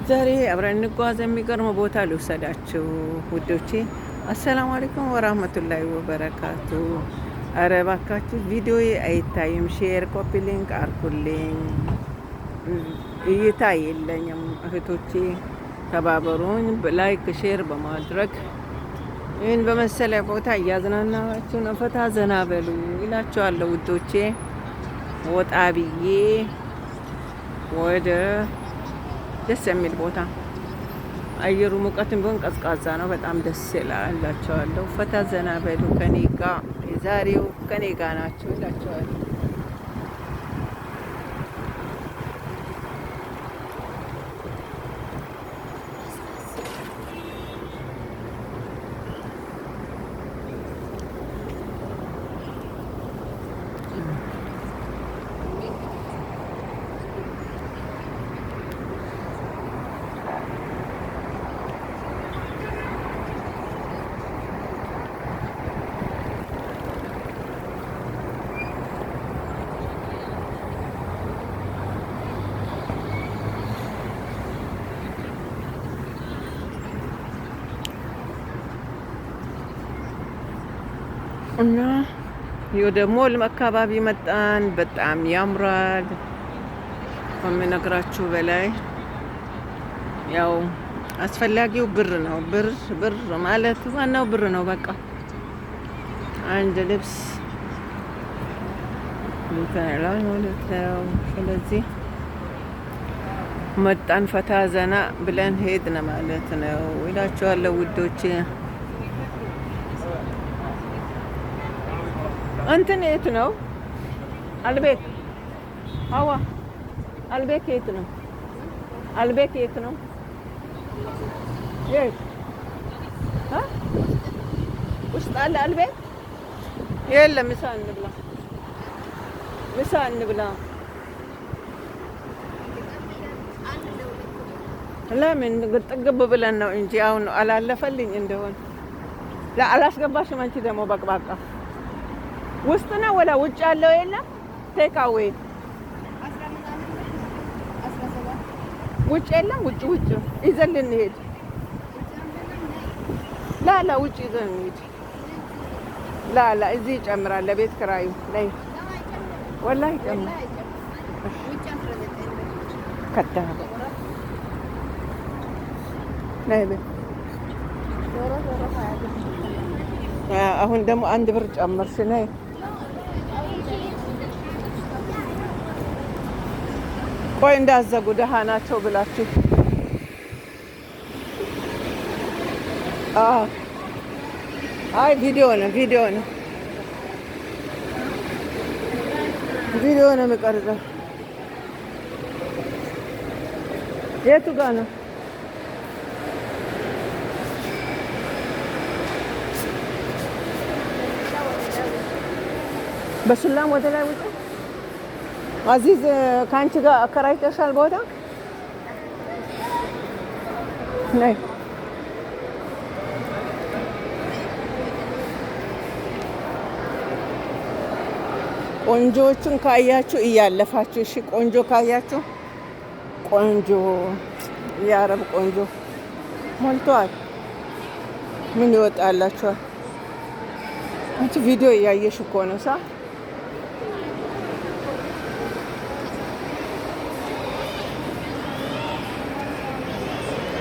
ዛሬ አብረን እንጓዝ። የሚገርም ቦታ ልውሰዳችሁ ውዶቼ። السلام عليكم ورحمة الله وبركاته። አረ እባካችሁ ቪዲዮ አይታይም። Share፣ copy link አርጉልኝ። እይታ የለኝም እህቶቼ፣ ተባበሩኝ። Like share በማድረግ ይህን በመሰለ ቦታ እያዝናናችሁ ነው። ፈታ ዘና በሉ ይላችኋለሁ ውዶቼ። ወጣ ብዬ ወደ ደስ የሚል ቦታ፣ አየሩ ሙቀትም ቢሆን ቀዝቃዛ ነው። በጣም ደስ ይላል እላችኋለሁ። ፈታ ዘና በሉ ከኔ ጋ፣ የዛሬው ከኔ ጋ ናችሁ እላችኋለሁ። እና ወደ ሞል አካባቢ መጣን። በጣም ያምራል ከምነግራችሁ በላይ። ያው አስፈላጊው ብር ነው። ብር ብር ማለት ዋናው ብር ነው። በቃ አንድ ልብስ እንትን ይላል ማለት ነው። ስለዚህ መጣን፣ ፈታ ዘና ብለን ሄድን ማለት ነው ይላችኋለሁ ውዶቼ። እንትን የት ነው? አልቤክ አዋ አልቤክ የት ነው? አልቤክ የት ነው? የት ውስጥ አለ አልቤክ? የለም። ምሳ እንብላ፣ ምሳ እንብላ። ለምን ጥግብ ብለን ነው እንጂ አሁን አላለፈልኝ እንደሆን አላስገባሽም። አንቺ ደግሞ በቅባቃ ውስጥ ነው ወላ ውጭ ያለው የለም። Take away ውጭ የለም። ውጭ ውጭ ይዘን ልንሄድ፣ لا لا ውጭ ይዘን እንሂድ። لا لا እዚህ ይጨምራል ለቤት ክራዩ ላይ ወላሂ ይጨምራል። ከዳ ነይ በይ። አሁን ደግሞ 1 ብር ጨመርሽ። ነይ፣ ቆይ እንዳዘጉ ደሃ ናቸው ብላችሁ። አይ ቪዲዮ ነው፣ ቪዲዮ ነው፣ ቪዲዮ ነው የሚቀርጸው። የቱ ጋ ነው? በሱላም ወደ ላይ ውጭ። አዚዝ ከአንቺ ጋር አከራይተሻል ቦታ? ነይ። ቆንጆዎቹን ካያችሁ እያለፋችሁ፣ እሺ። ቆንጆ ካያችሁ፣ ቆንጆ የአረብ ቆንጆ ሞልተዋል። ምን ይወጣላችኋል? አንቺ ቪዲዮ እያየሽ እኮ ነው ሳ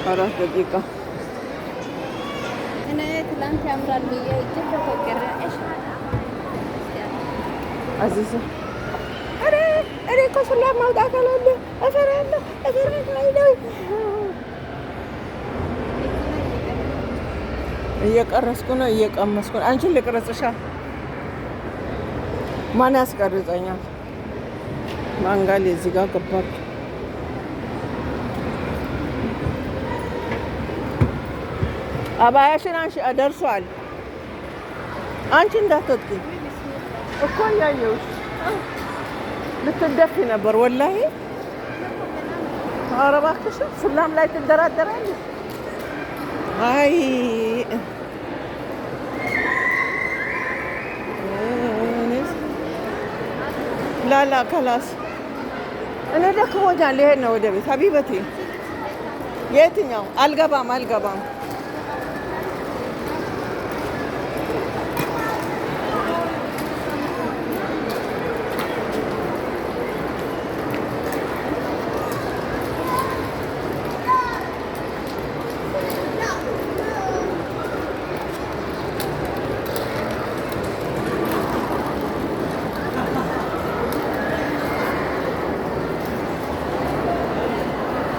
4 ደቂቃ። እኔ ትላንት ያምራል ብዬ እጅ ተፎገረ። አዚዝ እኔ እኮ ሱላም ማውጣት አልወድም፣ እፈራለሁ፣ እፈራለሁ። እየቀረስኩ ነው፣ እየቀመስኩ ነው። አንቺን ልቅረጽሻ? ማን ያስቀርጸኛል? ማንጋል እዚህ ጋር ገባብ። አባያሽን አንሺ፣ ደርሷል። አንቺ እንዳትወጥቂ እኮ እያየሁሽ ልትደፊ ነበር። ወላሂ ኧረ እባክሽ ሱላም ላይ ትደራደራለሽ። አይ لا لا خلاص እኔ ደክሞኛል። ልሄድ ነው ወደ ቤት حبيبتي። የትኛው? አልገባም አልገባም።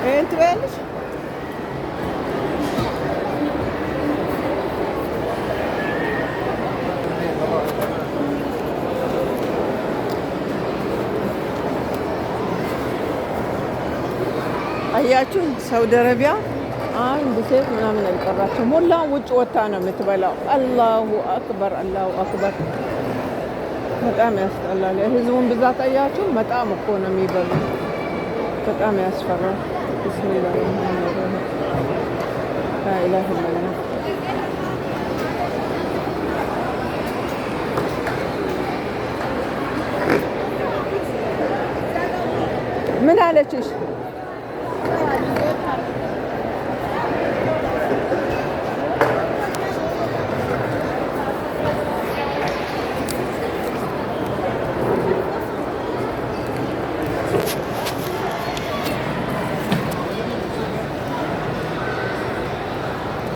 ይሄን ትበያለሽ? አያችሁ፣ ሳውዲ አረቢያ አንድ ሴት ምናምን አልቀራቸው፣ ሞላ ውጭ ወታ ነው የምትበላው። አላሁ አክበር፣ አላሁ አክበር። በጣም ያስጠላል። የህዝቡን ብዛት አያችሁ? በጣም እኮ ነው የሚበሉ። በጣም ያስፈራል። ቢስሚላህ ረህማን ረሂም፣ ላኢላሃ ኢለላህ። ምን አለችሽ?